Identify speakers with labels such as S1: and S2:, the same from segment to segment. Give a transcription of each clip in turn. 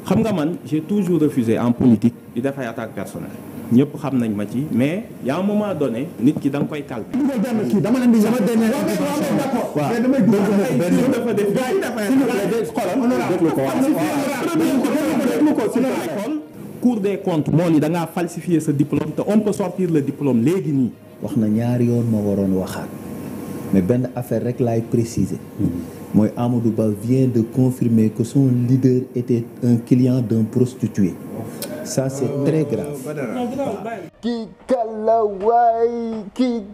S1: xam nga man j'ai toujours refusé en politique di def ay attaque personnelle ñëpp xam nañ ma ci mais y a un moment donné nit ki da nga koy calmer.
S2: dama leen di sama dernière waaw mais damay
S1: dafa def Cour des comptes moo ni da ngaa falsifier sa diplôme te on peut sortir le diplôme léegi nii.
S3: wax na ñaari yoon ma waroon waxaat mais benn affaire rek laay préciser. mooy Amadou Ba vient de confirmer que son leader était un client d'un prostitué. Ça c'est très grave.
S4: kii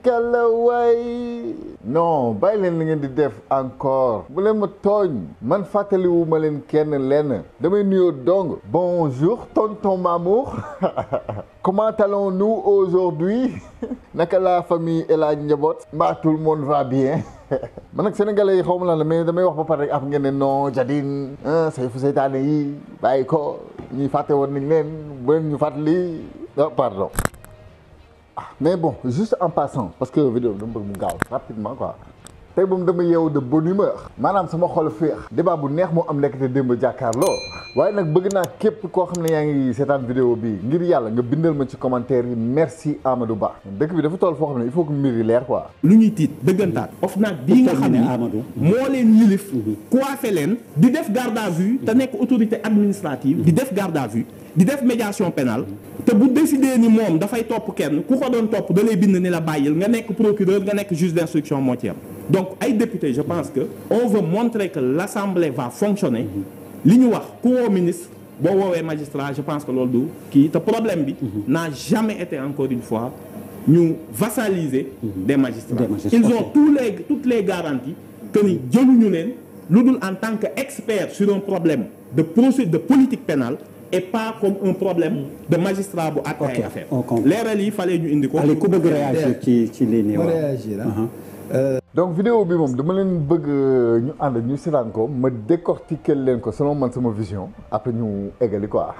S4: kalawaay non bàyyi leen li ngeen di def encore bu leen ma tooñ man fàttaliwu ma leen kenn lenn damay nuyoo dong. Bonjour tonton Mamour comment allons-nous aujourd'hui naka la famille et la njaboot mbaa tout le monde va bien man nag sénégalais yi xaw ma lan la mais damay wax ba pare rek af ngeen ne non Jadine say fu seytaane yi bàyyi ko ñuy fàtte woon nañ leen bu leen ñu fàttali pardon mais bon juste en passant parce que vidéo bi dama bëgg mu gaaw rapidement quoi tey moom dama yeewu de bonne humeur maanaam sama xol féex débat bu neex moo am nekk te démb jàkkaarloo waaye nag bëgg naa képp koo xam ne yaa ngi seetaan vidéo bi ngir yàlla nga bindal ma ci commentaire yi merci Amadou Ba dëkk bi dafa toll foo xam ne il faut que mbir yi leer quoi.
S1: lu ñuy tiit dëggantaan OFNAC bii nga xam ne moo leen yilif coiffé leen di def garde à vue te nekk autorité administrative di def garde à vue di def médiation pénale te bu décidé ni moom dafay topp kenn ku ko doon topp da lay bind ni la bàyyil nga nekk procureur nga nekk juge d'instruction moo ci am donc ay député je pense que on veut montrer que l'Assemblée va fonctionner li ñu wax ku woo ministre boo woowee magistrat je pense que loolu du kii te problème bi n'a jamais été encore une fois ñu vassaliser des magistrats ils ont toutes les garanties que ni jëluñu leen lu dul en tant que expert sur un problème de procédure de politique pénale et pas comme un problème de magistrat bu àtte ay affaire leeral yi fallait ñu indi ko.
S2: allez ku bëgg réagir ci lii nii
S3: réagir
S4: donc vidéo bi moom dama leen bëgg ñu ànd ñu seetaan ko ma décortiquer leen ko selon man sama vision après ñu eggali quoi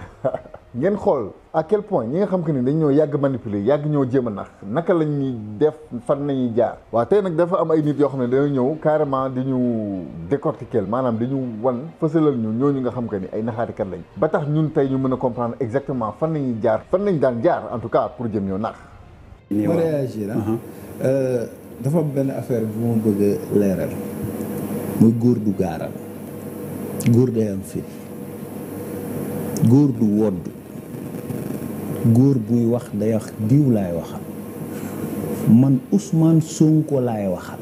S4: ngeen xool à quel point ñi nga xam que ni dañ ñoo yàgg manipuler yàgg ñoo jéem a nax naka la ñuy def fan nañuy jaar waaw tey nag dafa am ay nit yoo xam ne dañoo ñëw carrément di ñu décortiquer maanaam di ñu wan fësalal ñu ñooñu nga xam que ni ay naxaatikat lañ ba tax ñun tey ñu mën a comprendre exactement fan nañuy jaar fan nañ daan jaar en tout cas pour jëm ñoo nax
S3: ma réagir dafa am benn affaire bu ma bëgg a leeral muy góor du gaaral góor day am fit góor du wodd góor buy wax day wax diw laay waxal man Ousmane Sonko laay waxal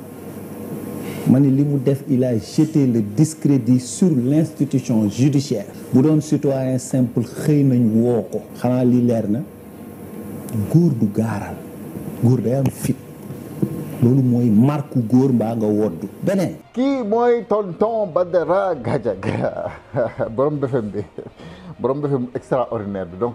S3: ma ne li mu def il a jeté le discrédit sur l'institution judiciaire bu doon citoyen simple xëy nañ woo ko xanaa li leer na góor du gaaral góor day am fit loolu mooy marque góor mbaa nga woddu beneen
S4: kii mooy tonton Badara Gadiaga borom BFM extraordinaire bi donc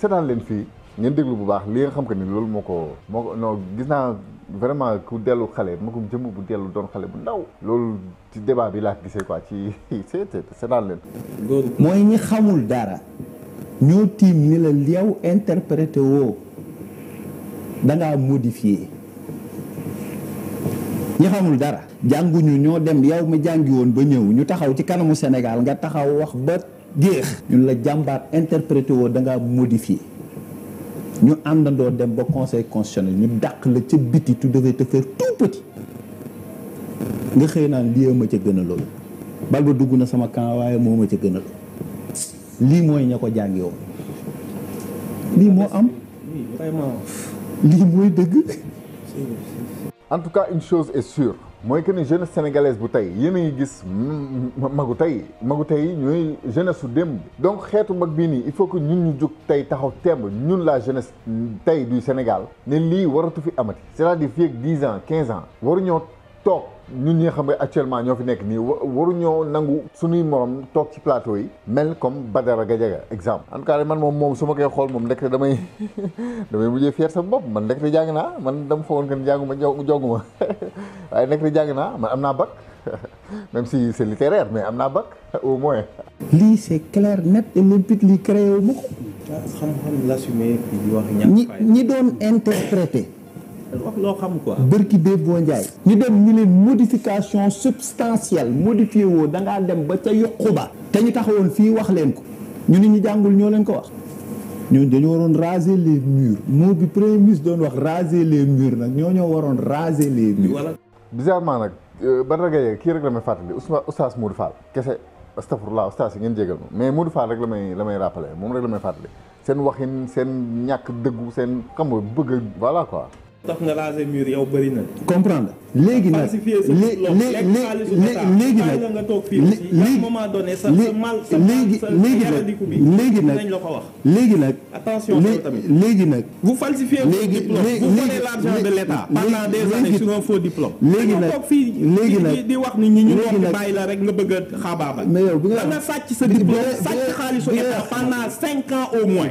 S4: seetaan leen fii ngeen déglu bu baax li nga xam que ni loolu moo ko non gis naa vraiment ku dellu xale ma ko jëmm bu dellu doon xale bu ndaw loolu ci débat bi laa gisee quoi ci seetaan leen
S3: mooy ñi xamul dara ñoo tiim ni la yow interprété woo dangaa modifié ñi xamul dara jànguñu ñoo dem yow mi jàngi woon ba ñëw ñu taxaw ci kanamu Sénégal nga taxaw wax ba géex ñun la jàmbaar interprété woo da ngaa modifié ñu àndandoo dem ba conseil constitutionnel ñu dàq la ca biti tu devais te faire tout petit nga xëy naan lii ma ca gën a loolu bal ba dugg na sama camp waaye moo ma ca gën a loolu lii mooy ña ko jàngi woon lii moo am
S1: vraiment
S3: lii mooy dëgg.
S4: en tout cas une chose est sûre mooy que ni jeunesse sénégalaise bu tey yéen a ngi gis magu tey ñooy jeunesse su démb donc xeetu mag bii nii il faut que ñun ñu jóg tey taxaw temb ñun la jeunesse tey du Sénégal ne lii waratu fi amati c'est-à-dire fii ak 10 ans 15 ans waruñoo toog ñun ñi nga xam ne actuellement ñoo fi nekk nii waruñoo nangu suñuy morom toog ci plateau yi mel comme Badara Gadiaga exemple en tout cas man moom su ma koy xool moom ndekete damay mujjee fier sama bopp man ndekete jàng naa man dama foogoon que jànguma jonguma waaye ndekete jàng naa man am naa bac même si c'est littéraire mais am naa bac au moins.
S3: lii c'est clair net et limpide lii créé wu ma ko.
S1: xam-xam l'assumer di wax ñàkk
S3: ñi doon interpréter.
S1: wax loo xam quoi.
S3: bërki bee boo njaay ñu dem ñu leen modification substantielle modifié woo dangaa dem ba ca yokku ba te ñu taxawoon fii wax leen ko ñu nit ñi jàngul ñoo leen ko wax. ñooñu dañoo waroon raser les murs moo bi premier ministre doon wax raser les murs nag ñoo waroon raser les murs.
S4: bizarrement nag Badara Gaye kii rek la may fàttali oustaz Modou Fall kese astafurlah oustaz yi ngeen jégal ma mais Modou Fall rek la may rappelé moom rek la may fàttali seen waxin seen ñàkk dëggu seen xam nga bëgg voilà quoi.
S1: tax nga raser mur yow bëri na.
S3: comprendre léegi nag léegi nag
S1: nga toog fii aussi à un moment donné sa mal sa yaradiku bi nañ la ko wax.
S3: léegi nag
S1: attention tamit
S3: léegi nag
S1: vous falsifiez vos diplômes vous prenez l'argent de l'État pendant des années sur un faux diplôme.
S3: léegi nag
S1: toog fii di wax nit ñi ñu toog di bàyyi la rek nga bëgg a xaabaabal.
S3: mais yow bi nga
S1: sàcc sa diplôme sàcc xaalisu État pendant 5 ans au moins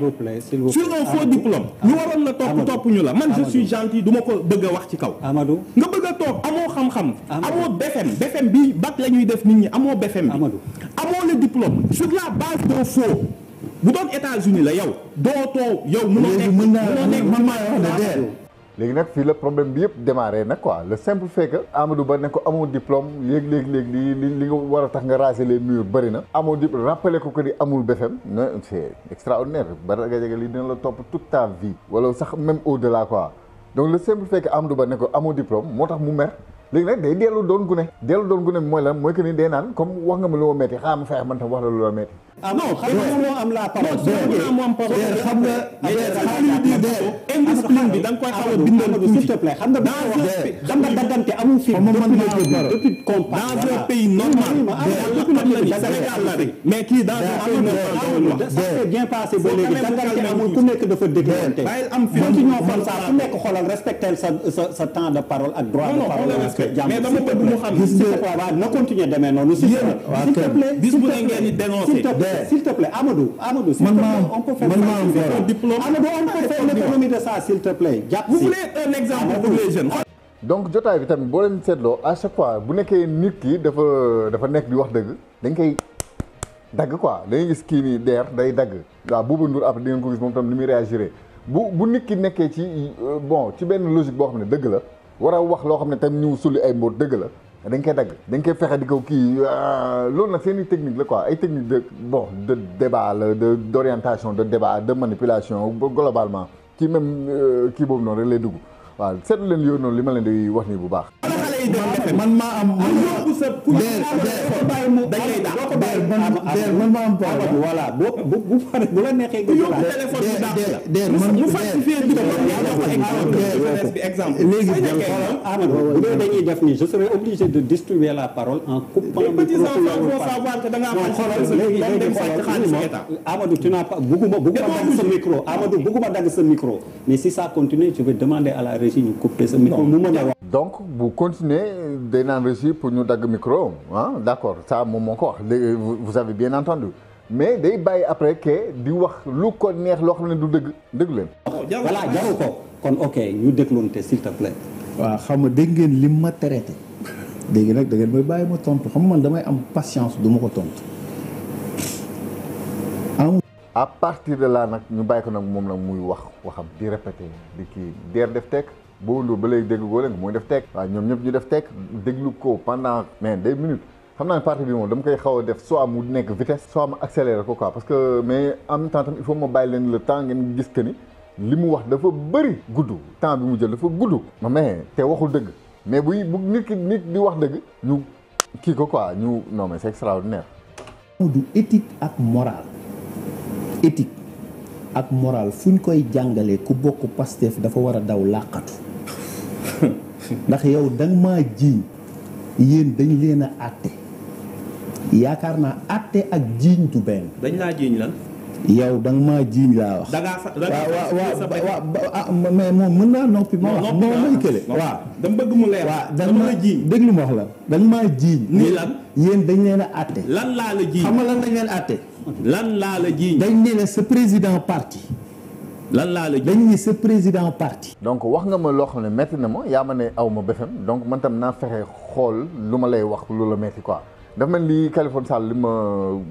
S1: sur un faux diplôme ñu waroon la topp ñu la man je suis gentil du ma ko bëgg a wax ci kaw.
S2: Amadou
S1: nga bëgg a toog amoo xam-xam. amoo BFM bi bac la ñuy def nit ñi amoo BFM bi. amoo le diplôme sur la base d'un faux. bu doon États-Unis la yow dootoo yow mënoo nekk mën naa wax
S4: léegi nag fii la problème bi yëpp démarré nag quoi le simple fait que Amadou Ba ne ko amoo diplôme léegi li nga war a tax nga raser les murs bëri na. amoo diplôme rappelé ko di amul BFM non c'est extraordinaire Badara Gaye lii dina la topp toute ta vie. wala sax même au-delà quoi. donc le simple fait que Amadou Ba ne ko amoo diplôme moo tax mu mer léegi nag day dellu doon gune bi mooy lan mooy que ni day naan comme wax nga ma lu ma metti xaaral ma fexe man tam wax la lu la metti.
S2: non xam nga moo am la parole.
S3: xam nga
S1: indiscipline bi da nga koy xaw a bindal
S2: s'il te plaît xam nga daggante amul fi depuis
S1: dans un pays normal Sénégal la rek mais kii dans un pays normal
S2: ça s'est bien passé ba léegi daggante amul ku nekk dafa déggante continuons comme ça ku nekk xoolal respecter sa temps de parole ak droit de parole
S1: mais dama bëgg mu xam
S2: waaw na continuer demee noonu s'il te plaît
S1: bis bu ne ngeen di dénoncer
S2: s'il te plaît Amadou on peut faire un diplôme Amadou on peut faire l'économie de ça s'il te plaît
S1: vous voulez un exemple pour les jeunes.
S4: donc jotaay bi tamit boo leen seetloo à chaque fois bu nekkee nit ki dafa nekk di wax dëgg dañ koy dagg quoi dañuy gis kii nii deer day dagg waaw Bouba Ndour après di ngeen ko gis moom tam ni muy réagir bu nit ki nekkee ci ci benn logique boo xam ne dëgg la war a wax loo xam ne tam ñu sulli ay mbóot dëgg la dañ koy dagg dañ koy fexe di ko kii loolu nag seen i technique la quoi ay technique de débat la d'orientation de débat de manipulation globalement ci même kii boobu noonu rek lay dugg waaw seetlu leen yooyu noonu li ma leen di wax nii bu baax.
S3: man maa am
S2: voilà bu la neexee
S1: exemple
S2: léegi Amadou bu dee dañuy def nii je serais obligé de distribuer la parole en coupant Amadou tu n'as pas bugguma dagg sa micro Amadou bugguma dagg sa micro mais si ça continue je vais demander à la régie ñu couper sa micro mu mën a wax.
S4: donc bu continuer day naan régie pour ñu dagg micro d'accord ça moom moo ko wax léegi vous avez bien entendu mais day bàyyi après que di wax lu ko neex loo xam ne du dëgg leen.
S2: voilà jaru ko kon ok ñu dégloonte s'il te plaît.
S3: waaw xam nga dégg ngeen lim ma traité léegi nag da ngeen may bàyyi ma tontu xam nga man damay am patience du ma ko tontu.
S4: à partir de là nag ñu bàyyi ko nag moom nag muy waxam di répété di kii deer def tekk Bouba Ndour ba léegi déglu goo leen mooy def tekk waaw ñoom ñëpp ñu def tekk déglu ko pendant mais des minutes xam naa ne partie bi moom dama koy xaw a def soit mu nekk vitesse soit ma accéléré ko quoi parce que mais en même temps tam il faut ma bàyyi leen le temps ngeen gis que ni li mu wax dafa bëri gudd temps bi mu jël dafa gudd mais te waxul dëgg mais bu nit di wax dëgg ñu kii ko quoi ñu non mais c'est extraordinaire.
S3: du éthique ak morale éthique ak morale fu ñu koy jàngalee ku bokk Pastef dafa war a daw làqatu ndax yow danga maa jiiñ yéen dañ leen a àtte yaakaar naa àtte ak jiiñ du benn.
S1: dañ laa jiiñ lan.
S3: yow danga maa jiiñ laa wax. waaw mais moom mën naa noppi ma wax. non may kële waaw.
S1: dama bëgg mu leer.
S3: waaw danga maa jiiñ déglu ma wax la danga maa jiiñ.
S1: nii lan
S3: yéen dañ leen a àtte.
S1: lan laa la jiiñ
S3: xam nga lan dañ leen àtte.
S1: lan laa la jiiñ.
S3: dañ ne la sa président parti.
S1: lan laa la jiiñ
S3: dañ ne sa président parti.
S4: donc wax nga ma loo xam ne métti na ma yaa ma ne aw ma BFM donc man tam naa fexe xool lu ma lay wax lu la métti quoi. dafa mel ni Khalifa Sall li ma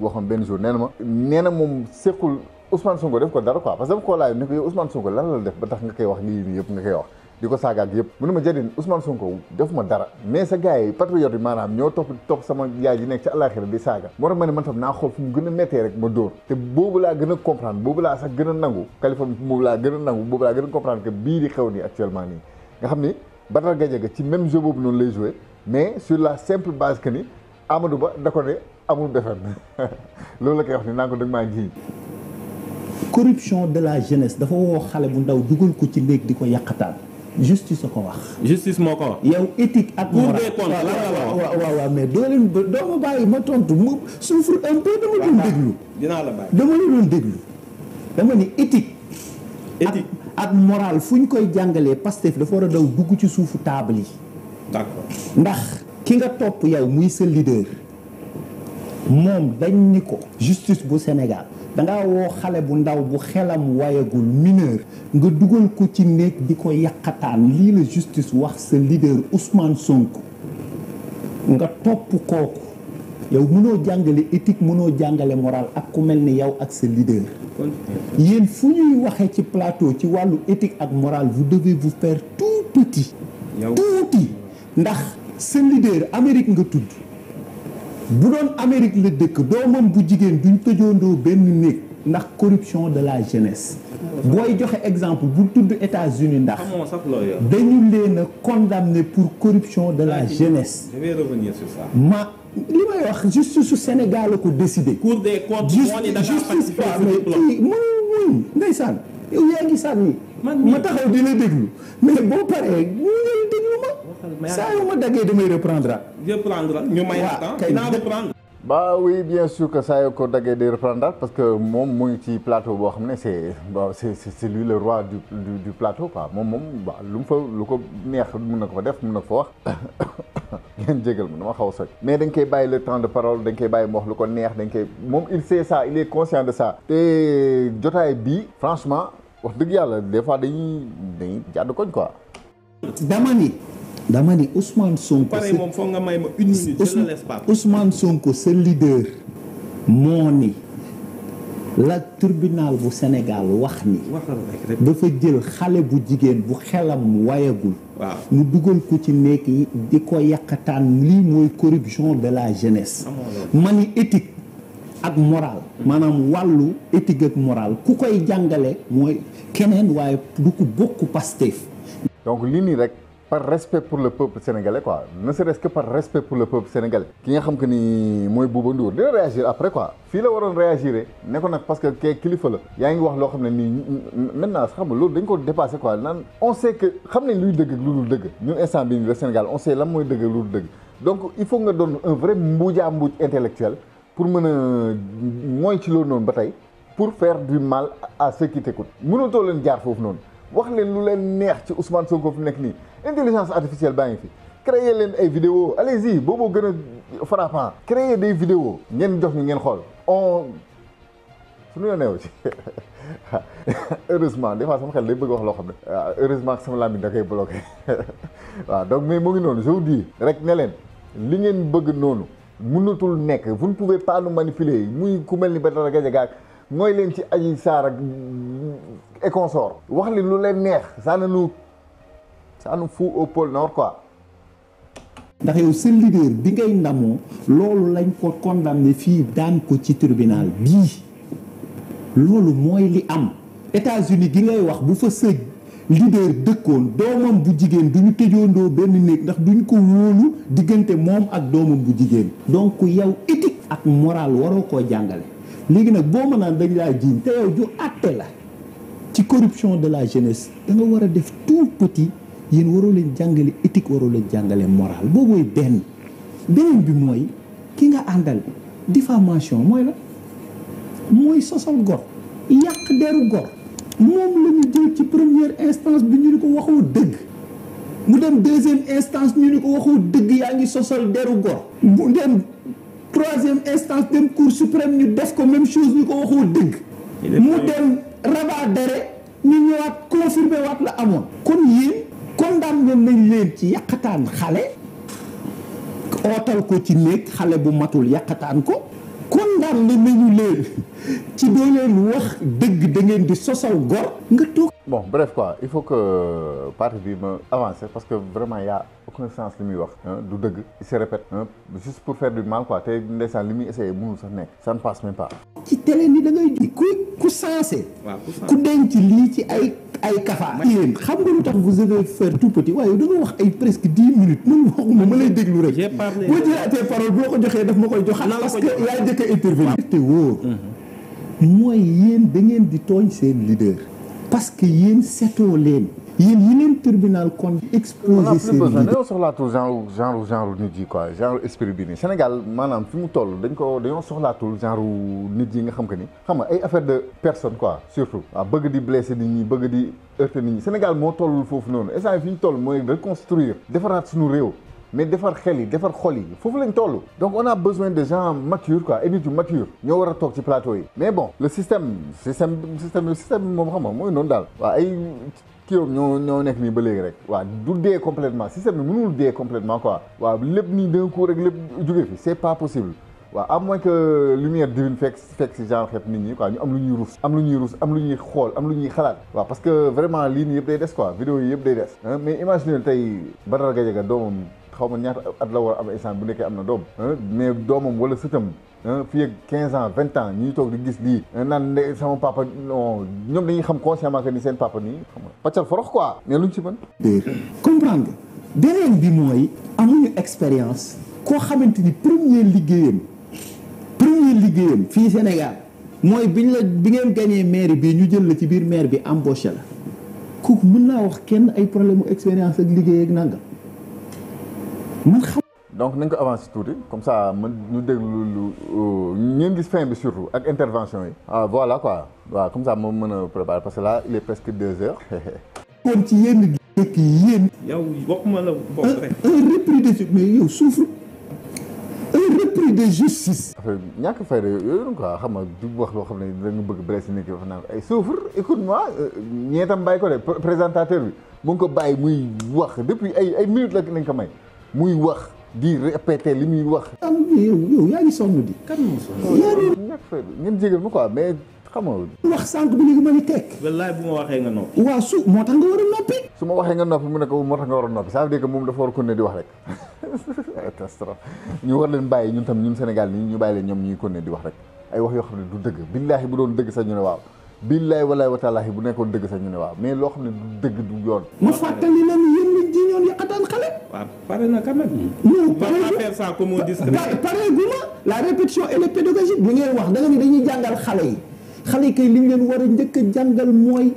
S4: waxoon benn jour nee na moom sequl Ousmane Sonko def ko dara quoi parce que dama koo laaj ne ko yow Ousmane Sonko lan la def ba tax nga koy wax nii yëpp nga koy wax di ko saaga ak yëpp mu ne ma Jadine Ousmane Sonko defuma dara mais sa gars yi patriote yi maanaam ñoo topp sama yaay ji nekk ci àllaaxira di saaga moo tax ma ne man tam naa xool fu mu gën a méttee rek ma dóor te boobu laa gën a comprendre boobu laa sax gën a nangu Californie boobu laa gën a nangu boobu laa gën a comprendre que bii di xew nii actuellement nii nga xam ni Badara Gadiaga ci même jeu boobu noonu lay joué mais sur la simple base que ni Amadou Ba da ko ne amul BFM loolu la koy wax ni naa ko dëgg maa ji
S3: corruption de la jeunesse dafa woo xale bu ndaw dugal ko ci néeg di ko yàqataan justice a ko wax.
S1: justice moo ko wax.
S3: yow éthique ak moral waaw mais doo ma bàyyi ma tontu mu souffre un peu dama doon déglu.
S1: dinaa la bàyyi
S3: dama la doon déglu. dama ni éthique. ak moral fu ñu koy jàngalee Pastef dafa war a daw dugg ci suufu table yi.
S1: d'accord
S3: ndax ki nga topp yow muy sa leader moom dañ ni ko justice bu Sénégal. dangaa woo xale bu ndaw bu xelam wayagul mineur nga dugal ko ci néeg di ko yàqataan lii la justice wax sa leader Ousmane Sonko nga topp kooku yow mënoo jàngale éthique mënoo jàngale moral ak ku mel ni yow ak sa leader yéen fu ñuy waxee ci plateau ci wàllu éthique ak moral vous devez vous faire tout petit tuuti ndax sa leader Amérique nga tudd bu doon Amérique la dëkk doomam bu jigéen duñ tëjoondoo benn néeg ndax corruption de la jeunesse booy joxe exemple bu tudd États-Unis ndax dañu leen a condamné pour corruption de la jeunesse.
S1: Je vais revenir sur ça.
S3: li may wax justice su Sénégal la ko décidé.
S1: Cour des comptes moo ni da ngaa participer
S3: muy ndeysaan yow yaa ngi sànni ma taxaw di la déglu mais boo paree ñu ngi déglu ma saa yu ma daggee damay reprendre
S1: ñu may temps dinaa reprendre.
S4: Bah oui bien sûr que saa yoo ko daggee day reprendre parce que moom mu ngi ci plateau boo xam ne c'est lui le roi du plateau quoi moom lu mu fa lu ko neex mun na ko fa def mun na ko fa wax ngeen jégal ma dama xaw a soj mais dañ koy bàyyi le temps de parole dañ koy bàyyi mu wax lu ko neex dañ koy moom il sait ça il est conscient de ça te jotaay bii franchement wax dëgg yàlla des fois dañuy jàdd koñ quoi.
S3: dama ni Ousmane Sonko
S1: pare moom foog nga may ma une minute je ne laisse pas.
S3: Ousmane Sonko sa leader moo ni la tribunal bu Sénégal wax ni dafa jël xale bu jigéen bu xelam wayagul mu dugal ko ci nekk yi di ko yàqataan lii mooy corruption de la jeunesse ma ni éthique ak moral maanaam wàllu éthique ak moral ku koy jàngale mooy keneen waaye du ko bokk Pastef
S4: donc lii nii rek par respect pour le peuple sénégalais quoi ne serait-ce que par respect pour le peuple sénégalais ki nga xam que ni mooy Bouba Ndour dina réagir après quoi fii la waroon réagir ne ko nag parce que kee kilifa la yaa ngi wax loo xam ne nii maintenant xam nga loolu dañ ko dépassé quoi naan on sait que xam nañ luy dëgg ak lu dul dëgg ñun instant bii le Sénégal on sait lan mooy dëgg ak lu dul dëgg donc il faut nga doon un vrai mbuujaa mbuuj intellectuel pour mën a mooy ci loolu noonu ba tey pour faire du mal à ceux qui t'écoutent mënatoo leen jaar foofu noonu wax leen lu leen neex ci Ousmane Sonko fi nekk nii intelligence artificielle baa ngi fi créer leen ay vidéos allez-y booboo gën a frappant créer des vidéos ngeen jox ñu ngeen xool suñu yoo neew ci heureusement des fois sama xel day bëgg wax loo xam ne waaw heureusement que sama làmmiñ da koy bloqué waaw donc mais mu ngi noonu je vous dis rek ne leen li ngeen bëgg noonu mënatul nekk vous ne pouvez pas nous manipuler muy ku mel ni Badara Gadiaga mooy leen ci Adji Sarr ak et consort wax leen lu leen neex ça nous fout au pôle nord quoi.
S3: ndax yow sa leader bi ngay ndamoo loolu lañ ko condamné fii daan ko ci tribunal bii loolu mooy li am États-Unis gi ngay wax bu fa sa leader dëkkoon doomam bu jigéen duñu tëjoondoo benn néeg ndax duñ ko wóolu diggante moom ak doomam bu jigéen donc yow éthique ak moral waroo koo jàngale léegi nag boo mënaan dañ laa jiiñ te yow ju àtte la ci corruption de la jeunesse da nga war a def tout petit yéen waroo leen jàngale éthique waroo leen jàngale moral boobooy beneen bi mooy ki nga àndal diffamation mooy la mooy sosal gor yàq deru gor moom la ñu jël ci première instance bi ñu ni ko waxoo dëgg mu dem deuxième instance ñu ni ko waxoo dëgg yaa ngi sosal deru gor mu dem troisième instance dem cour suprême ñu def ko même chose ñu ko waxoo dëgg mu dem rabat d'arrêt ñu ñëwaat confirmé waat la amoon kon yéen condamné nañ leen ci yàqataan xale ootal ko ci néeg xale bu matul yàqataan ko condamné tànn nañu leen ci doo leen wax dëgg da ngeen di sosal gor nga toog.
S4: Bon bref quoi il faut que parti bi ma avancer parce que vraiment y a aucun sens li muy wax du dëgg il se répète juste pour faire du mal quoi te ndeysaan li muy essayé mënul sax nekk ça ne passe même pas.
S3: ci télé ni da ngay ku sensé. ku denc lii ci ay kafa. yéen xam nga lu tax vous avez fait tout petit waaye da nga wax ay presque 10 minutes man waxuma ma lay déglu rek.
S1: j'ai parlé
S3: boo jëlaatee parole boo ko joxee daf ma koy joxaat. parce que yaa njëkk a intervenir. te wóor mooy yéen da ngeen di tooñ seen leader. parce que yéen setoo leen. yéen yi leen tribunal kon exposé seen leader.
S4: dañoo soxlaatul genre nit yi quoi genre esprit bi nii Sénégal maanaam fi mu toll dañoo soxlaatul genre nit yi nga xam que ni xam nga ay affaire de personne quoi surtout. waaw bëgg di blesser nit ñi bëgg di heurter nit ñi Sénégal moo tollul foofu noonu instant fi ñu toll mooy reconstruire defaraat suñu réew. mais defar xel yi defar xol yi foofu lañ toll donc on a besoin de gens matures quoi ay nit yu mature ñoo war a toog ci plateau yi mais bon le système moom xam nga mooy noonu daal waaw ay kii ñoo nekk nii ba léegi rek waaw du dee complètement système bi mënul dee complètement quoi waaw lépp nii d'un coup rek lépp jóge fi c'est pas possible waaw à moins que lumière divine fekk si genre xeet nit ñi quoi ñu am lu ñuy rus am lu ñuy xool am lu ñuy xalaat waaw parce que vraiment lii nii yëpp day des quoi vidéo yi yëpp day des mais imagine tey Badara Gadiaga doomam xaw ma ñaata at la war a am instant bu nekkee am na doom mais doomam wala sëtam fii ak 15 ans 20 ans ñuy toog di gis lii naan ne sama papa non ñoom dañuy xam consciemment que ni seen papa nii xam nga pàccal forox quoi mais luñ ci mën.
S3: comprendre nga beneen bi mooy amuñu expérience koo xamante ni premier liggéeyam fii Sénégal mooy bi ngeen gagné maire bi ñu jël la ci biir maire bi embauché la kooku mën naa wax kenn ay problème mu expérience ak liggéey ak nangam.
S4: donc nañ ko avancer tuuti comme ça man ñu déglu ngeen gis fin bi surtout ak intervention yi. Voilà quoi waaw comme ça moom mën a préparer parce que là il est presque 2 heures.
S3: kon ci yenn dëkk yéen.
S1: yow bokkuma la bokk rek.
S3: un repris de mais yow souffre un repris de justice.
S4: ñàkk fayda yooyu quoi xam nga du wax loo xam ne dañu bëgg blessé nit ki wax naan ay souffre écoute-moi ñeetam bàyyi ko de présentateur bi mu ngi ko bàyyi muy wax depuis ay minutes la nañ ko may. muy wax di répéter li muy wax.
S3: yow yaa ngi sonn di.
S1: kan moo sonn.
S4: ñàkk fay ngeen jégal ma quoi mais xam nga.
S3: wax sànq bi léegi ma ni teg.
S1: wallaay bu ma waxee nga noppi.
S3: waaw moo tax nga war a noppi.
S4: su ma waxee nga noppi mu ne ko moo tax nga war a noppi ça veut dire que moom dafa war a continuer di wax rek catastrophe ñu war leen bàyyi ñun tam ñun Sénégal nii ñu bàyyi leen ñoom ñuy continuer di wax rek ay wax yoo xam ne du dëgg billaahi bu doon dëgg sax ñu ne waaw billaahi wallaahi wa taalaahi bu nekkoon dëgg sax ñu ne waaw mais loo xam ne du dëgg du yoon.
S3: ma fàttali leen yéen ñi ji ñoon yàqataan xale.
S1: waaw pare na quand même.
S3: non
S1: pare na faire ça comme on dit.
S3: pare gu ma la répétition et le pédagogique bi ngeen wax da nga ni dañuy jàngal xale yi kay li ñu leen war a njëkk a jàngal mooy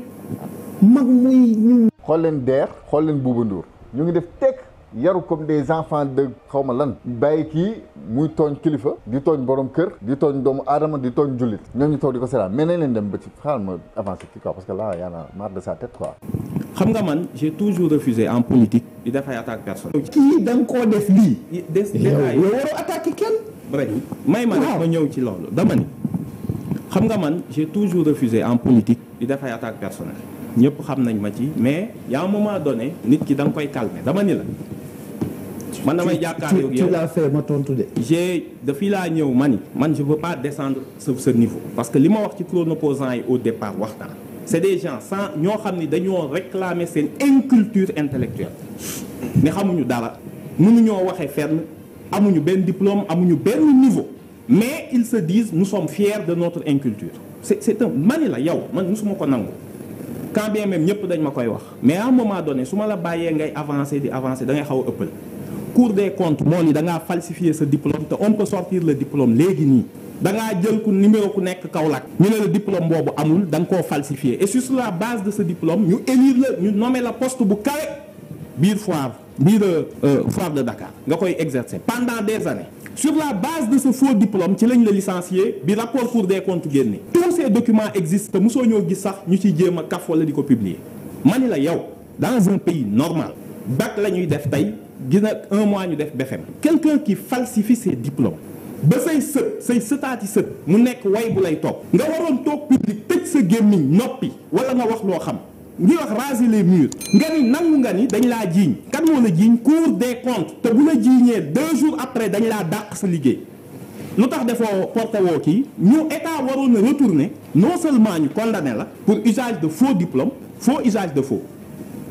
S3: mag muy ñu.
S4: xool leen DER xool leen Bouba Ndour ñu ngi def tekk yaru comme des enfants de xaw ma lan bàyyi kii muy tooñ kilifa di tooñ borom kër di tooñ doomu aadama di tooñ jullit ñoom ñu toog di ko seetaan mais nañ leen dem ba ci xaaral ma avancer kii quoi parce que là y en a marre de sa tête quoi.
S1: xam nga man j'ai toujours refusé en politique di def ay attaque personnelle.
S3: kii da nga koo def lii.
S1: yow
S3: waroo attaquer kenn.
S1: bref may ma rek ma ñëw ci loolu dama ni xam nga man j'ai toujours refusé en politique di def ay attaque personnelle ñëpp xam nañ ma ci mais y a un moment donné nit ki da nga koy calmer dama ni la. man damay jàkkaarloo yow
S3: tu l'as fait ma tontu de.
S1: fii laa ñëw man je veux pas descendre ce niveau. parce que li ma wax ci chronopposant yi au départ waxtaan. c'est des gens sans ñoo xam ni dañoo réclamer seen inculture intellectuelle mais xamuñu dara mënuñoo waxee fenn amuñu benn diplôme amuñu benn niveau mais ils se disent nous sommes fiers de notre inculture. c'est un mani la yow man musuma ko nangu. quand bien même ñëpp dañ ma koy wax mais à un moment donné su ma la bàyyee ngay avancer di avancer da ngay xaw a ëppal. Cour des comptes moo ni da ngaa falsifier sa diplôme te on peut sortir le diplôme léegi nii da ngaa jël numéro ku nekk Kaolack ñu ne la diplôme boobu amul da nga koo falsifier et sur la base de ce diplôme ñu élire la ñu nommer la poste bu kawe biir foire de Dakar nga koy exercer pendant des années. Sur la base de ce faux diplôme ci lañ la licencier bi rapport Cour des comptes génne. Tous ces documents existent te mosoo ñoo gis sax ñu ciy jéem a kaf wala di ko publier mani la yow dans un pays normal bac la ñuy def tey. gis na 1 mois ñu def BFM quelqu'un qui falsifie ses diplômes ba say sëtaati sët mu nekk way bu lay toog nga waroon toog public tëj sa gémmiñ noppi wala nga wax loo xam ngi wax raser les murs nga ni nangu nga ni dañ laa jiiñ kan moo la jiiñ Cour des comptes te bu la jiiñee 2 jours après dañ laa dàq sa liggéey lu tax defoo porté woo kii ñu état waroon na retourner non seulement ñu condamné la pour usage de faux diplôme faux usage de faux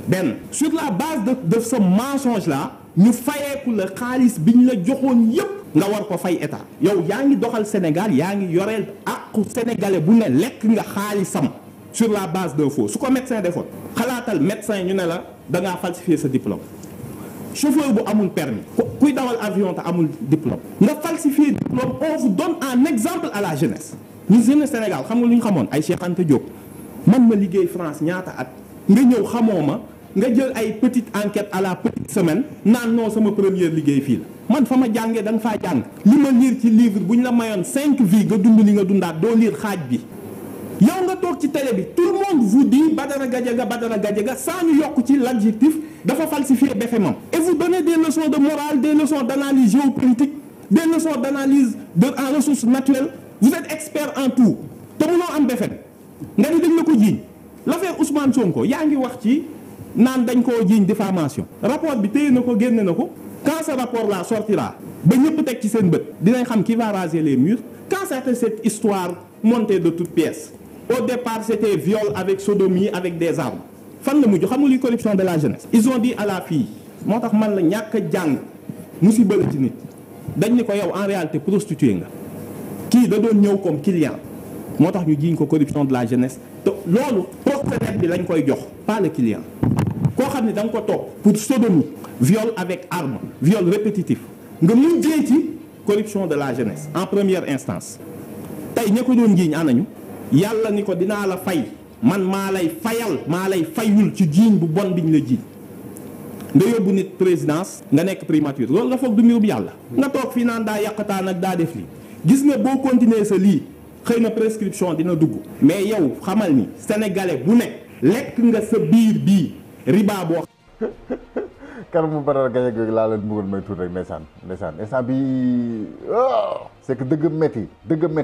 S1: benn sur la base de ce mensonge là ñu fayeeku la xaalis bi ñu la joxoon yépp nga war ko fay état yow yaa ngi doxal Sénégal yaa ngi yoreel àqu sénégalais bu ne lekk nga xaalisam sur la base d'un faux su ko médecin defoon xalaatal médecin ñu ne la da ngaa falsifier sa diplôme chauffeur bu amul permis kuy dawal avion te amul diplôme nga falsifier diplôme on vous donne un exemple à la jeunesse ñu jeunesse Sénégal xam nga lu ñu xamoon ay Cheikh Anta Diop man ma liggéey France ñaata at nga ñëw xamoo ma nga jël ay petite enquête à la petite semaine naan non sama première liggéey fii la man fa ma jàngee da nga faa jàng li ma lire ci livre bu ñu la mayoon 5 vies nga dund li nga dundaat doo lire xaaj bi yow nga toog ci télé bi tout le monde vous dit Badara Gadiaga sans ñu yokk ci l'adjectif dafa falsifier BFEMam et vous donnez des leçons de morale des leçons d'analyse géopolitique des leçons d'analyse en ressources naturelles vous êtes expert en tout te mënoo am BFEM nga ni dañ la ko jiiñ l'affaire Ousmane Sonko yaa ngi wax ci naan dañ koo jiiñ diffamation rapport bi téye na ko génne na ko quand ce rapport là sortira ba ñëpp teg ci seen bët dinañ xam qui va raser les murs quand c'était cette histoire montée de toutes pièces au départ c'était viol avec sodomie avec des armes fan la mujj xam nga luy corruption de la jeunesse ils ont dit à la fille moo tax man la ñàkk a jàng musiba la ci nit dañ ni ko yow en réalité prostituée nga kii da doon ñëw comme client moo tax ñu jiiñ ko corruption de la jeunesse te loolu proxénète bi lañ koy jox pas le client koo xam ne da nga ko toog pour sodomie viol avec arme viol répétitif nga mujjee ci corruption de la jeunesse en première instance tey ña ko doon jiiñ anañu yàlla ni ko dinaa la fay man maa lay fayul ci jiiñ bu bon biñ la jiiñ nga yóbbu nit présidence nga nekk primature loolu nga foog du mbirum yàlla nga toog fii naan daa yàqataan ak daa def lii gis nga boo continuer sa lii xëy na prescription dina dugg mais yow xamal ni sénégalais bu ne lekk nga sa biir bii riba boo
S4: kar mu Badara Gadiaga laa leen bëggoon may tuut rek ndeysaan instant bi c'est que dëgg métti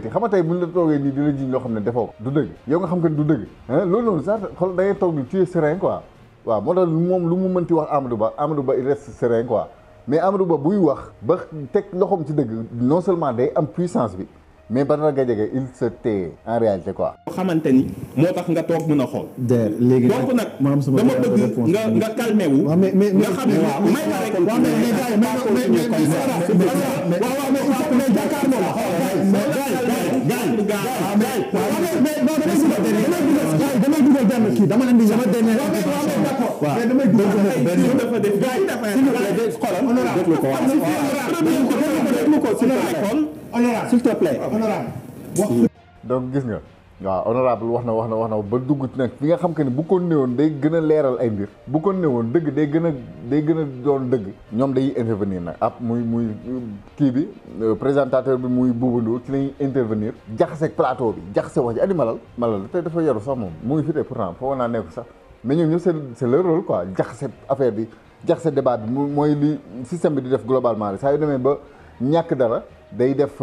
S4: xam nga tey buñ la toogee nii di la jiñ loo xam ne defoo ko du dëgg yow nga xam que du dëgg loolu noonu sax xool da ngay toog ni tu es serein quoi waaw moo tax moom lu mu mënti wax Amadou Ba il reste serein quoi mais Amadou Ba buy wax ba teg loxoom ci dëgg non seulement day am puissance bi mais Badara Gadiaga il se tait en réalité quoi. xamante ni moo tax nga toog mën a xool.
S3: léegi
S1: donc nag dama bëgg nga calmé wu. nga xam ne may ma rek. waaw mais gars yi damay dugal benn kii dama leen di sama dernier. waaw damay dugal dafa def gars yi dafa s'il te plaît.
S4: donc gis nga waaw honorable wax na ba dugg ci nag fi nga xam que ni bu ko néewoon day gën a leeral ay mbir bu ko néewoon dëgg day gën a doon dëgg ñoom day intervenir nag ab muy kii bi présentateur bi muy Bouba Ndour ci lañuy intervenir jaxaseeg plateau bi jaxase wax ji adi malal te dafa yaru sax moom mu ngi fi tey pourtant foo naa nekk sax mais ñoom ñëpp c'est leur rôle quoi jaxase affaire bi jaxase débat bi mooy li système bi di def globalement rek saa yu demee ba ñàkk dara day def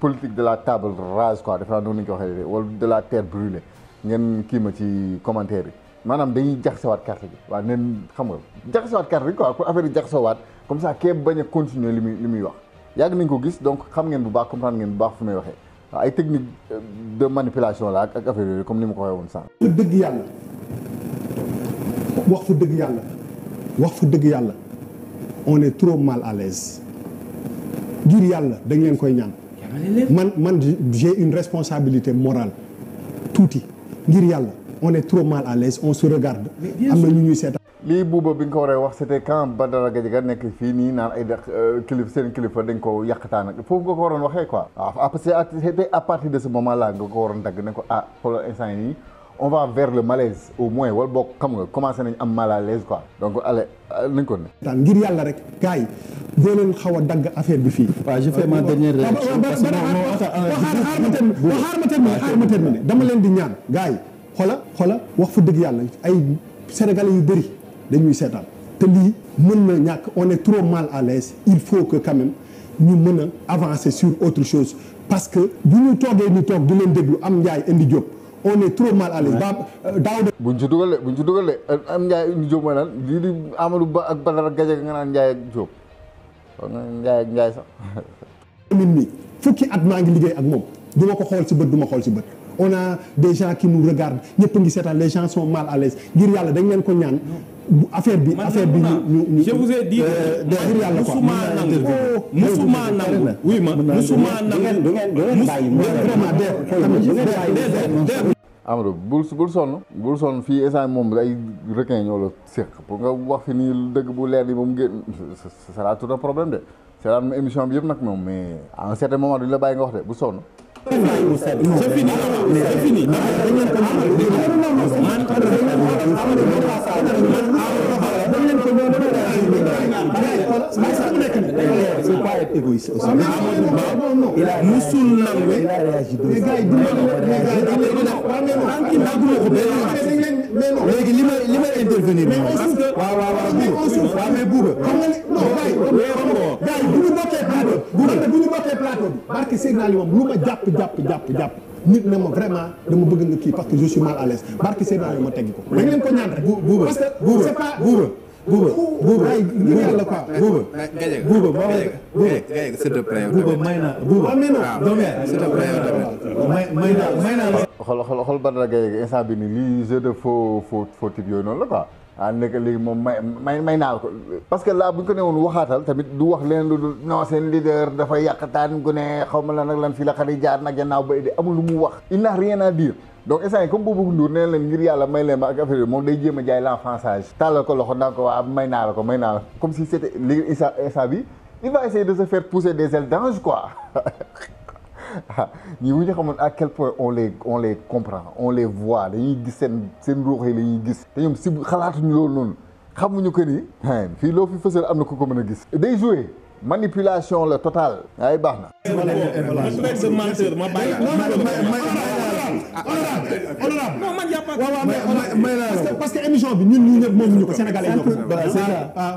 S4: politique de la table rase quoi dafa noonu ñu ko waxee wala de la terre brûlée ngeen kii ma ci commentaire yi maanaam dañuy jaxasewaat carte bi waaw neen xam nga jaxasewaat carte bi quoi pour affaire yi jaxasewaat comme ça képp bañ a continuer li muy wax yàgg nañ ko gis donc xam ngeen bu baax comprendre ngeen bu baax fu may waxee waaw ay technique de manipulation la ak affaire yooyu comme ni ma ko waxee woon sànq.
S5: wax fu dëgg yàlla on est trop mal à l'aise ngir yàlla dañ leen koy ñaan man j'ai une responsabilité morale tuuti ngir yàlla on est trop mal à l'aise on se regarde am na ñu ñuy seetaan
S4: lii buuba bi nga ko waree wax c'était quand Badara Gadiaga nekk fii nii naan ay seen kilifa dañ ko yàqtaan ak foofu nga ko waroon waxee quoi waaw c'était à partir de ce moment là nga ko waroon dagg ne ko xoolal instant yi nii on va vers le malaise au moins wala boog xam nga commencé nañ am mal à l'aise quoi donc allez nañ ko ne.
S5: ngir yàlla rek gars yi doo leen xaw a dagg affaire bi fii.
S3: waaw je fais ma dernière réaction parce que
S5: xaar ma terminer dama leen di ñaan gars yi xoola wax fa dëgg yàlla ay sénégalais yu bëri dañuy seetaan te lii mën na ñàkk on est trop mal à l'aise il faut que quand même ñu mën a avancer sur autre chose parce que bu ñu toogee ñu toog di leen déglu am njaay indi jóg. on est trop mal à l'aise daaw de. buñ ci dugal am Ndiaye indi Diop mooy lan lii di Amadou Ba ak Badara Gadiaga nga naan Ndiaye ak Diop Ndiaye sax. min mi fukki at maa ngi liggéey ak moom du ma ko xool ci bët du ma xool ci bët on a des gens qui nous regardent ñëpp a ngi seetaan les gens sont mal à l'aise ngir yàlla dañ leen ko ñaan affaire bi ñu
S1: je vous ai dit
S5: ngir yàlla quoi
S1: musuma nangu oui ma musuma nangu
S4: Amadou bul sonn fii instant moom ay requin ñoo la séq pour nga wax fi nii dëgg bu leer ni moom génn ce sera tout un problème de c'est la émission bi yëpp nag moom mais à un certain moment duñ la bàyyi nga wax de bu sonn
S1: c'est fini c'est fini
S3: c'est pas être égoïste aussi.
S1: musul nangu
S3: léegi li may intervenir parce que waaw mais Bouba xam nga ni non gars yi bu ñu bokkee plateau bi barke signal yi moom lu ma jàpp nit ne ma vraiment dama bëgg nga kii parce que je suis mal à l'aise barke signal yi ma teggi ko dañ leen ko ñaan rek Bouba parce que c'est pas Bouba ay ngir yàlla quoi Bouba
S6: Gaye s'il te plaît
S3: Bouba may na Bouba
S6: s'il te plaît
S3: may na
S4: xool Badara Gaye instant bi ni lii jeu de faux type yooyu noonu la quoi nekk léegi moom may naa ko parce que là bu ñu ko ne woon waxaatal tamit du wax leen lu non seen leader dafa yàqtaan gu ne xaw ma la nag lan fii la xarit jaar nag gannaaw ba amul lu mu wax il n'a rien à dire donc instant yi comme Bouba Ndour nee leen ngir yàlla may leen ma ak affaire yi moom day jéem a jaay l'enfançage tàllal ko loxo naan ko waa may naa la ko comme si c'était léegi instant bi il va essayer de se faire pousser des ailes d'ange quoi ñi bu ñu xamoon à quel point on les comprend on les voit dañuy gis seen ruux yi la ñuy gis te ñoom si xalaatuñu loolu noonu xamuñu que ni fii loo fi fësal am na ku ko mën a gis day jouer manipulation la totale ay baax na
S1: menteur ma bàyyi
S5: parce que émission bi ñun ñëpp moom ñu ko Sénégalais ñoo ko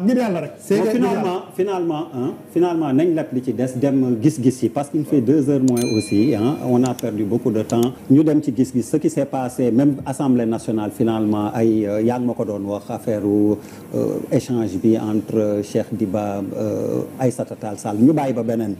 S5: ngir yàlla rek
S2: c'est que finalement nañ lépp li ci des dem gis-gis yi parce qu'il fait 2 heures moins aussi on a perdu beaucoup de temps ñu dem ci gis-gis ce qui s'est passé même Assemblée nationale finalement ay yaa ngi ma ko doon wax affaire échange bi entre Cheikh Diba Aïssata Tall Sall ñu bàyyi ba beneen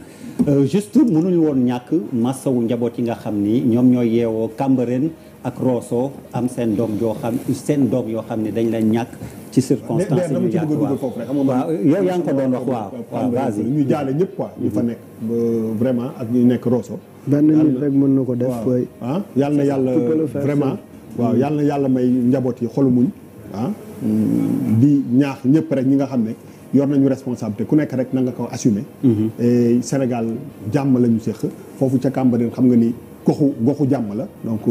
S2: juste mënuñu woon ñàkk massawu njaboot yi nga xam ni ñoom ñooy yeewoo Cambérène ak Rosso am seen doom yoo xam ne dañ leen ñàkk ci circonstances yi ñu yàgg waaw yow yaa ngi ko doon wax waaw vas-y
S5: ñu jaale ñëpp quoi ñu fa nekk vraiment ak ñu nekk Rosso
S7: benn nit rek mën na ko def koy
S5: yàlla na yàlla vraiment waaw yàlla na yàlla may njaboot yi xolu muñ di ñaax ñëpp rek ñi nga xam ne yor nañu responsabilité ku nekk rek na nga ko assumer et Sénégal jàmm la ñu séq foofu ca Cambérène xam nga ni goxu jàmm la donc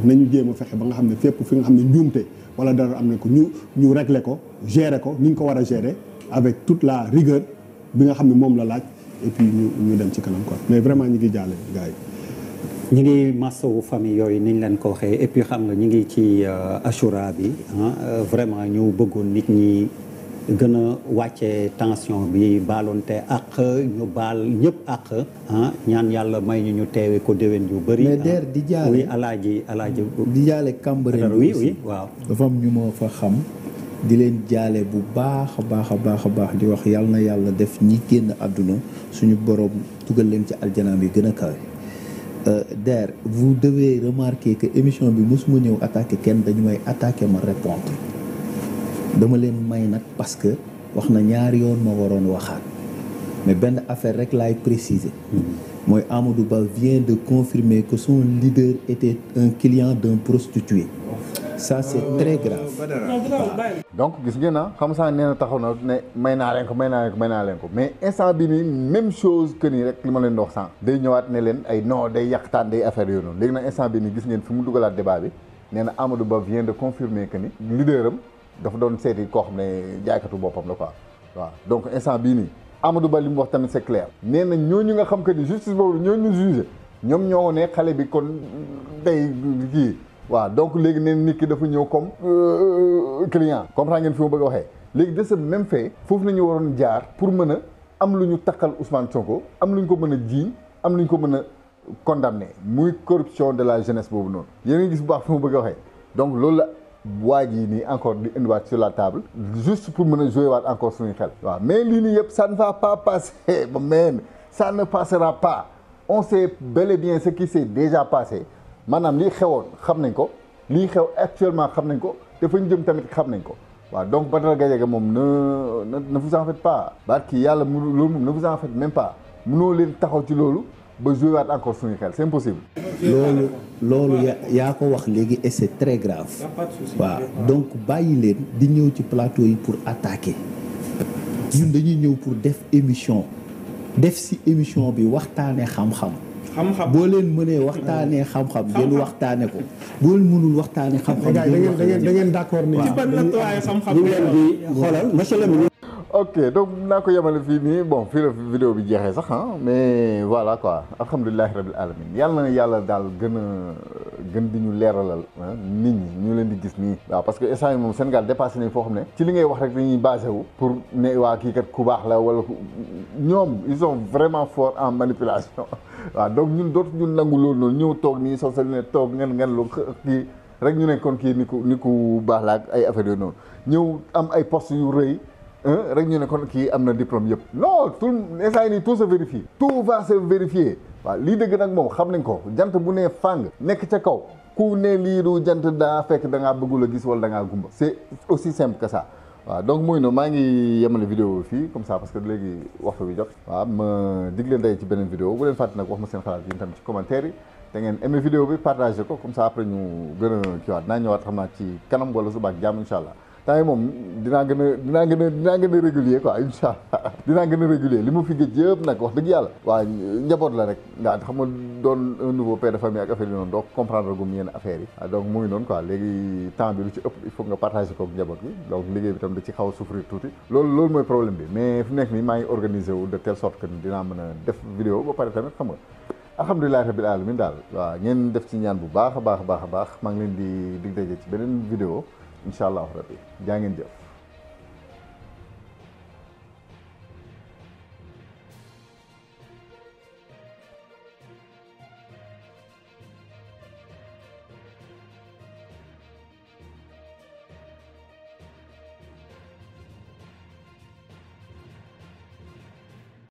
S5: nañu jéem a fexe ba nga xam ne fépp fi nga xam ne njuumte wala dara am na ko ñu régler ko gérer ko ni ñu ko war a gérer avec toute la rigueur bi nga xam ne moom la laaj et puis ñu dem ci kanam quoi mais vraiment ñi ngi jaale gars yi
S2: ñi ngi massawu famille yooyu niñ leen ko waxee et puis xam nga ñi ngi ci Achoura bi vraiment ñu bëggoon nit ñi gën a wàcce tension bi baaloonte ak ñu baal ñëpp ak ñaan yàlla may ñu teewe ko déwén yu bëri.
S3: mais der di jaale
S2: oui alaaji
S3: di jaale Cambérène
S2: oui waaw
S3: dafa am ñu ma fa xam di leen jaale bu baax a baax di wax yàlla na yàlla def ñi génn àdduna suñu borom dugal leen ci aljanaam yi gën a kawe. Der vous devez remarquer que émission bi mosuma ñëw attaqué kenn dañu may attaqué ma répondre dama leen may nag parce que wax na ñaari yoon ma waroon waxaat mais benn affaire rek laay préciser mooy Amadou Ba vient de confirmer que son leader était un client d'un prostitué ça c'est très grave.
S4: donc gis ngeen xam saa nee na taxaw na ne may naa leen ko mais instant bi nii même chose que nii rek li ma leen di wax sànq day ñëwaat ne leen ay non day yàqtaan day affaire yooyu noonu léegi nag instant bi nii gis ngeen fi mu dugalaat débat bi nee na Amadou Ba vient de confirmer que ni leader am dafa doon seeti koo xam ne jaaykatu boppam la quoi waaw donc instant bii nii Amadou Ba li mu wax tamit c'est clair nee na ñooñu nga xam que ni justice boobu ñooñu jugé ñoom ñoo ne xale bi kon day kii waaw donc léegi neen nit ki dafa ñëw comme client comprendre ngeen fi ma bëgg a waxee léegi de ce même fait foofu nañu waroon jaar pour mën a am lu ñu takkal Ousmane Sonko am lu ñu ko mën a jiiñ am lu ñu ko mën a condamné muy corruption de la jeunesse boobu noonu yéen a ngi gis bu baax fi ma bëgg a waxee donc loolu la waa ji nii encore di indiwaat sur la table juste pour mën a jouer waat encore suñu xel waaw mais lii nii yëpp ça ne va pas passer ba meen ça ne passera pas on sait bel et bien ce qui s'est déjà passé maanaam lii xewoon xam nañ ko lii xew actuellement xam nañ ko te fa ñu jëm tamit xam nañ ko waaw donc Badara Gadiaga moom ne vous en faites pas barki yàlla mu loolu moom ne vous en faites même pas mënoo leen taxaw ci loolu ba jouer waat encore suñu xel c'est impossible.
S3: loolu yaa ko wax léegi et c'est très grave. waaw donc bàyyi leen di ñëw ci plateau yi pour attaquer ñun dañuy ñëw pour def émission def ci émission bi waxtaanee xam-xam. boo leen mënee waxtaanee xam-xam ngeen waxtaane ko boo leen mënul waxtaanee xam-xam.
S5: da ngeen d'accord ni.
S1: ci ban nattuwaay xam-xam.
S2: ñu leen di xoolal monsieur le ministre.
S4: ok donc naa ko yemale fii nii bon fii la vidéo bi jeexee sax mais voilà quoi alhamdulilahi rabil alamin yàlla na yàlla daal gën di ñu leeralal nit ñi ñu leen di gis nii waaw parce que instant yi moom Sénégal dépassé nañ foo xam ne ci li ngay wax rek dañuy basé wu pour ne waa kii kat ku baax la wala ñoom ils sont vraiment forts en manipulation waaw donc ñun dootu ñun nangu loolu noonu ñëw toog nii soo sa ne toog ngeen lu kii rek ñu ne kon kii ni ku baax la ak ay affaires yooyu noonu ñëw am ay postes yu rëy rek ñu ne kon kii am na diplôme yëpp non tout instant nii tout se vérifie tout va se vérifier waaw lii dëgg nag moom xam nañ ko jant bu ne fàng nekk ca kaw ku ne lii du jant daa fekk da ngaa bëggul a gis wala da ngaa gumba c'est aussi simple que ça waaw donc muy noonu maa ngi yemale vidéo fii comme ça parce que léegi waxtu bi jot waaw ma dig leen day ci beneen vidéo bu leen fàtte nag wax ma seen xalaat yi tamit ci commentaire yi da ngeen aimé vidéo bi partagé ko comme ça après ñu gën a kiiwaat naa ñëwaat xam naa ci kanam wala suba ak jàmm incha allah temps yi moom dinaa gën a régulier quoi incha allah dinaa gën a régulier li mu fi gëj yëpp nag wax dëgg yàlla waaw njaboot la rek nga xam nga doon un nouveau père de famille ak affaire yi noonu doo comprendre gum yenn affaires yi donc mu ngi noonu quoi léegi temps bi lu ci ëpp il faut nga partager ko ak njaboot bi donc liggéey bi tam da ci xaw a souffrir tuuti loolu mooy problème bi mais fu nekk nii maa ngi organisé wu de telle sorte que dinaa mën a def vidéo ba pare tamit xam nga alhamdulilahi rabbil alamin daal waaw ngeen def ci ñaan bu baax a baax maa ngi leen di dig daje ci beneen vidéo incha allah rabbi jaa ngeen jëf